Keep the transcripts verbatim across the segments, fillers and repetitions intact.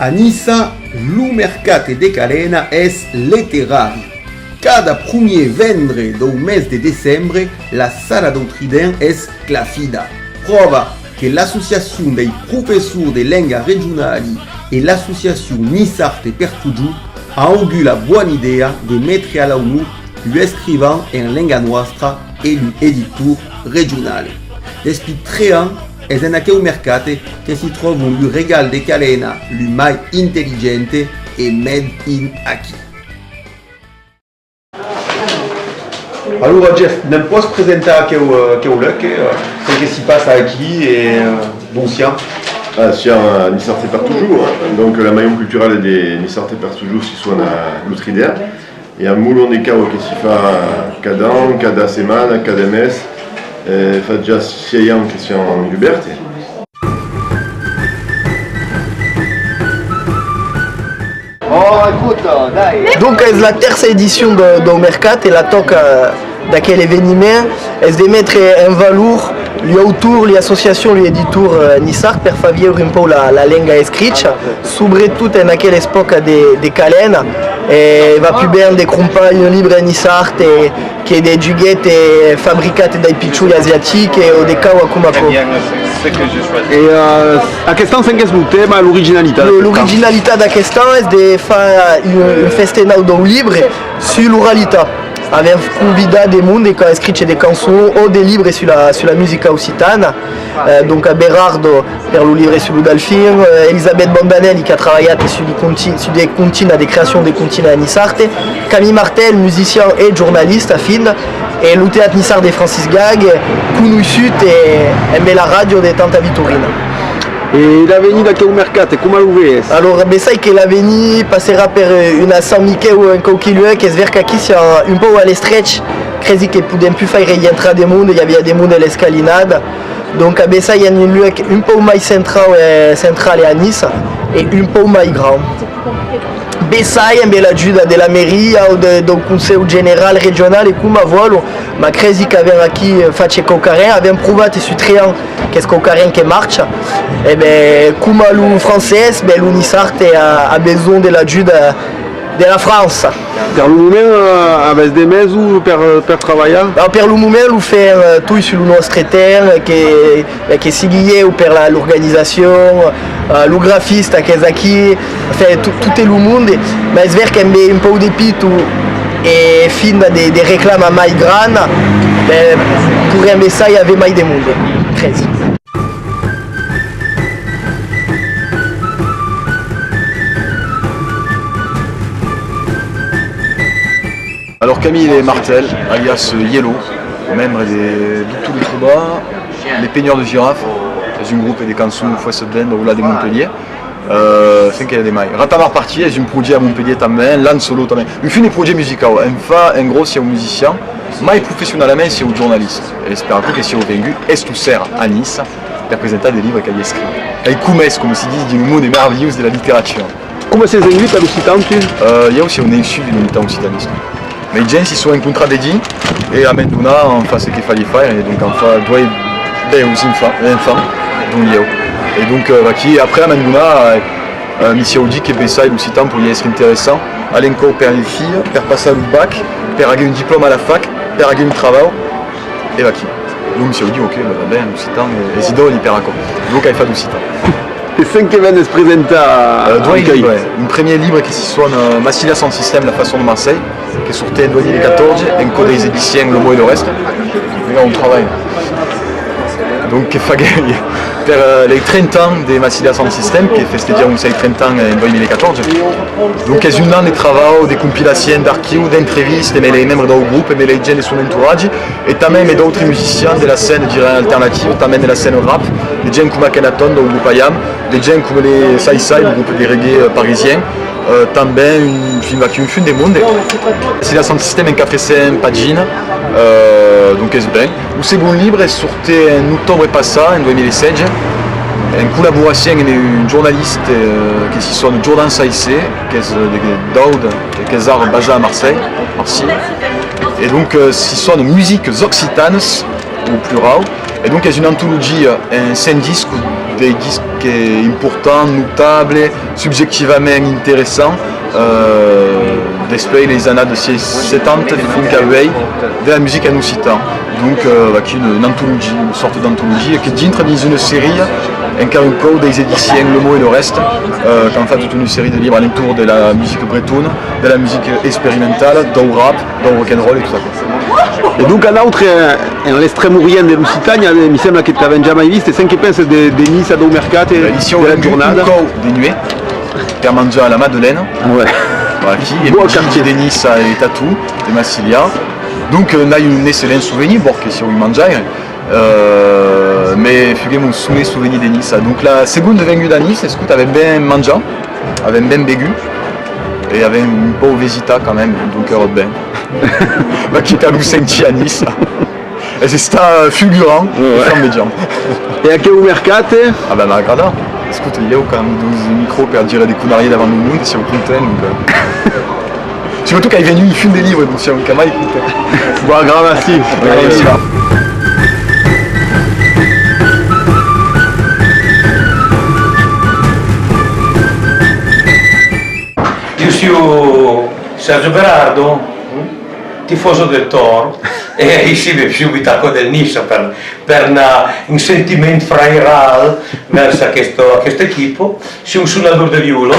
A Niça, lo mercat de Calena es leterari. Cada promier vendre dau mes de decembre, la sala dau Trident es clafida. Pròva que l'associacion dei professors de lenga regionali e l'associacion Niçard per Totjorn a augut la bòna idèa de metre a l'aunor lu escrivans en lenga nòstra e lu editors regionali. Despí tres ans, es en aqueu mercat que si tròvon lu regals de Calena lu mai intelligents e made in aquí. Alora, Jeff, ne'n pòs presentar aqueu, eh, aqueu luec, eh, çò que s'i passa aquí e, eh, dont siam? Ah, siam a Niçard per Totjorn, eh? Donc, la maison culturelle de Niçard per Totjorn si sona lo Trident. E a molon de causas que si fa cada an, cada setmana, cada mes, eh, fa ja sièis ans que siam dubèrts. Donc es la tèrça edicion de, dau mercat e la tòca d'aquel eveniment es de metre en valor li autors, li associacions, li editors, eh, niçards per far viure un pauc la, la lenga escricha, subretot en aquela epòca de, de Calena. E va pus ben de crompar un libre en niçard e, que de juguets, eh, fabricats dai pichoi asiatics, eh, o de causas coma aquò. E, eh, aquest an, cen qu'es lo tèma, l'originalitat d'aquest an? Lo, l'originalitat d'aquest an es de far un, un festenau dau libre sus l'oralitat. Avèm convidat de monde qu'a escrich de cançons o de libres sus la, sus la musica occitana. Eh, donc a Berardo, per lo libre sus lo Dalfin, eh, Elisabeth Bandanelli, qu'a trabalhat sus de conti-, sus de continas, de creacion de continas en niçard, Camille Martel, musician e jornalista, fin, e lo Teatre Niçard de Francis Gag, conoissut e, embé la ràdio de Tanta Vitorina. E l'avenir d'aqueu mercat, coma lo vees? Alora, bessai que l'avenir passarà per, eh, una Sant Miquèu en quauqui luec, es ver qu'aquí siam un pauc a l'estrech, cresi que podèm pus faire i entrar de monde, i aviá de monde a l'escalinada. Donc, a bessai en un luec un pauc mai centrau, eh, central e a Niça, e un pauc mai grand. Bessai, embé l'ajuda de la mairia o de, dau Conselh General regional e coma vòlon, ma cresi qu'avèm aquí, eh, fach quauquarren, avèm provat sus tres ans qu'es quauquarren que marcha. E ben, coma lo francés, ben, lo niçard a, a besonh de l'ajuda de la França. Per lo moment, eh, avètz de mesos per, per trabalhar? Ah, per lo moment, lo fèm, eh, toi sus lo nòstre temps, que, que sigui ieu per la, l'organizacion, eh, lo grafista qu'es aquí, enfin, to-, tot lo monde, mas es ver qu'embé un pauc de pito e finda de, de reclama mai grana, ben, porrem bessai aver mai de monde. Cresi. Alors Camille Martel, alias Yellow, membre de Victor de Trouba, Les Peigneurs de Girafes, es un grop de cançons fòrça ben dau lat de Montpelhièr. Euh, cen que i a de mai. Ratamar Party es un projècte a Montpelhièr tanben, L'An Solo tanben. Un fum de projèctes musicals, en fa, en gròs, siáu musician, mai professionalament siáu jornalista. E es per aquò que siáu vengut esto ser a Niça per presentar de libres qu'ai escrich. Qu'ai comés, coma si ditz, dins lo monde meravilhós de la literatura. Coma sès vengut a l'occitan, tu? Euh, ieu siáu neissut dins lo mitan occitanista. Mei gents si son encontrats dedins e a un moment donat an fach çò que faliá faire, e donc an fach doas bèus enfants, enfants, dont ieu. E donc, euh, vaquí, après, a un moment donat, euh, euh, mi siáu dit que bessai l'occitan podiá èstre interessant, a l'encòp per li filhas, per passar lo bac, per aguer un diplòma a la fac, per aguer un trabalh, e vaquí. Donc mi siáu dit, ok, ben, ben, l'occitan, eh, es idòni per aquò. Donc ai fach d'occitan. E cen que venes presentar? Euh, doas libres. Un premier libre que si sona, euh, Massilia Sound System, la façon de Marseille, que sortèt en dos mila catorze, en cò deis ediciens Le Mot et le Reste. Mira, un trabalh. Donc, que faguèi per, euh, lei trenta ans de Massilia Sound System, que festejam sei trenta ans en dos mila catorze. Donc, es un an de trabalh, de compilacion, d'archius, d'entrevistas, emé lei membres dau grop, emé lei gents de son entoratge, e tanben emé d'autres musicians de la scèna, direm, alternativa, tanben de la scèna rap, de gents coma Akhenaton dau grop Ayam, de gents coma les Sai Sai, lo grop de reggae, euh, parisien, euh, tanben un, enfin, vaquí, un fum de monde. Massilia Sound System en quatre cents paginas, euh, donc es ben. Lo segond libre sortèt en octòbre passat, en dos mila setze, en collaboracion emé un jornalista, euh, que si sona Jordan Saissé, qu'es, euh, de, d'Aude, e qu'es ara basat a Marselha, Marselha. E donc, euh, si sona Musiques occitanes, au plural. E donc es una antologia en cent discos Dei disques importants, notables, subjectivament interessants, eh, despuei leis annadas setanta, de fons a uei, de la musica en occitan. Donc, eh, vaquí una, una antologia, una sòrta d'antologia que dintra dins una seria, encara un còp, deis ediciens Le Mot et le Reste, eh, qu'an fach tota una seria de libres a l'entorn de la musica bretona, de la musica experimentala, dau rap, dau rock and roll e tot aquò. E donc, a nautres, eh, en l'extrèm orient de l'Occitània, eh, mi sembla que t'avèm jamai vist, e cen que penses de, de Niça, dau mercat, e de la jornada? Ici, on a un còp de nuech per manjar a la Madeleine. Ah ouais. Voilà, aquí, e bon quartier. De Niça e Tatou, de Massilia. Donc, eh, n'ai un excellent sovenir, bòrd que siáu un manjaire, eh, mès fuguèt mon solet sovenir de Niça. Donc, la segonda venguda a Niça, escota, avèm ben manjat, avèm ben begut, e avèm un pauc vesitat quand même, donc èra ben. Vaquí per lo sentir a Niça. Es estat fulgurant, ouais, ouais, e flambejant. E aqueu mercat, eh? Ah ben, m'a agradat. Escota, ieu qu'an dos micròs per dire de conariás davant lo monde, siáu content, donc, eh. Surtot qu'ai vendut un fum de libres, donc siáu encara mai content. Bon, gramací. Gramací. Ieu siáu Sergio Berardo, tifoso del Tor, e aicí me siáu vitat aquò del Niça per, per una, un sentiment frairal vèrs aquesta, aquesta equipa. Siáu un sonador de viula,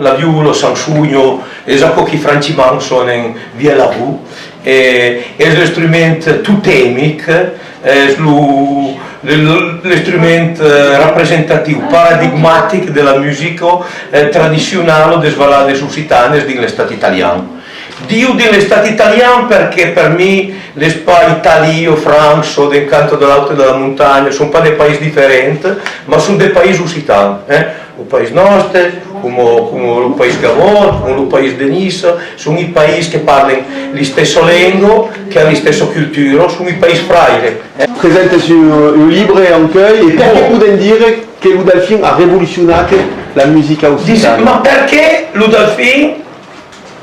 la viula, s'en sovenián, es aquò qui francimand sònan Vieux Lavaux, e es l'instrument totemic, es lo, lo, l'instrument, eh, representatiu, paradigmatic de la musica, eh, tradicionala des valadas occitanas dins l'estat italian. Diu dins l'estat italian perque per mi l'espai Itàlia, França, d'un cant o de l'autre de la montanha, son pas de país diferents, mas son de país occitans, eh? Lo país nòste, coma, coma lo país Gavòt, coma lo país de Niça, son i país que parlan l'istessa lenga, qu'an l'istessa cultura, son i país fraires, eh? Presentes un, un libre encuei, e perqué podèm dire que lo Dalfin a revolucionat la musica occitana? Mas perqué lo Dalfin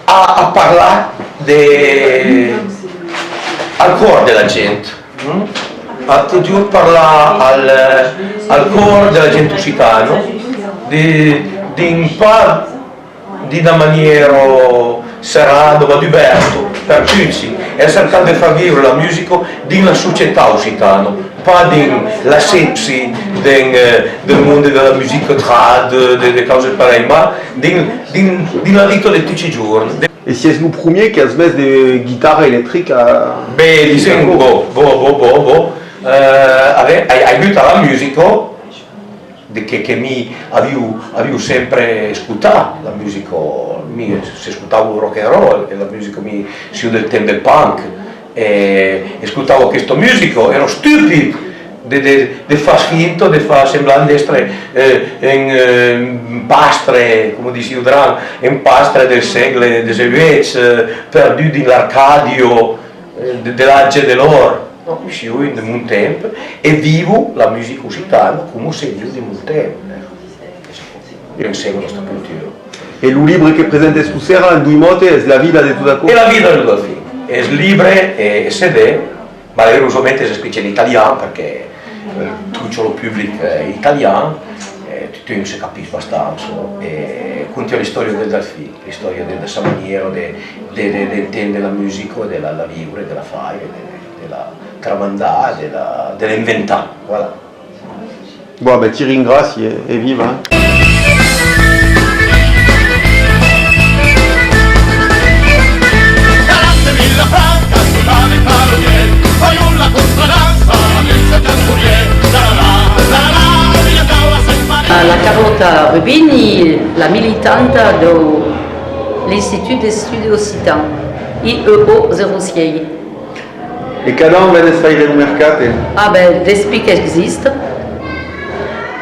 a, a parlat de, al còr de la gent, mm? A totjorn parlat al, al còr de la gent occitana, de, dins pas d'una manièra serrada, mas dubèrta per tutti, e a cercat de far viure la musica dins la societat occitana, pas dins l'asepsi, dins, eh, del monde de la musica trad, de, de causas parelh, mas dins, dins, dins la vita de tutti i jorns. E siás lo promier qu'as mes de guitarra electrica? Ben, disèm, bon, bon, bon, bon, bon. Eh, a veire, ai, ai agut a la musica, de que, que mi aviu, aviu sempre escotat la musica, mi s'escotava lo rock and roll, e la musica mi siáu del temps del punk, e escotava aquesta musica, èra estupid de, de, de far finta, de far semblant d'èstre, eh, un, eh, un pastre, coma disiáu drant, un pastre del sègle dètz-e-uèch, eh, perdut dins l'Arcàdia, eh, de, de l'atge de l'òr. Non, siáu un de mon temps e vivo la musica occitana coma se viu de mon temps. E ensèma nòstra cultura. E lo libre que presentes tosera, en doi mòts, es la vida de tot aquò? E la vida de tot aquò. Es libre e, e C D, malaurosament es escrich en italian, perque, eh, trucha lo public, eh, italian, e totun se capís bastant, e conta l'istòria del Dalfin. L'istòria de, de sa manièra de, de, de, d'entendre la musica, de la, la viure, de la faire, de, de la tramandar, de la, de l'inventar, voilà. Bon, ben, ti ringràcie e, e viva, eh. La Carlòta Rubini, la militanta dau l'Institut d'Estudis Occitans, I E O zèro sièis. E cada an venes faire lo mercat, eh? Ah ben, despí qu'exista.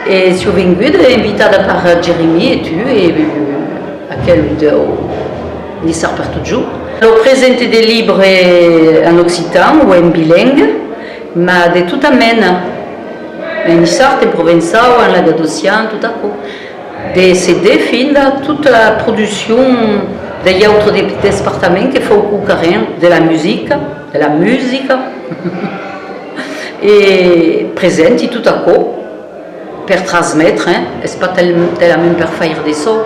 E siáu venguda, invitada per Jeremy e tu, e, eh, aquel deu nissart per totjorn. Lo presente de libre en occitan o en bilingue, mas de tota mena, en nissart, en provençau, en lengadocian, tot aquò. De C D finda tota la produccion dei autres de-, despartaments que fan quauquaren de la musica, de la musica, e presenti tot aquò. Per transmetre, eh? Es pas tel-, telament per faire de sòu.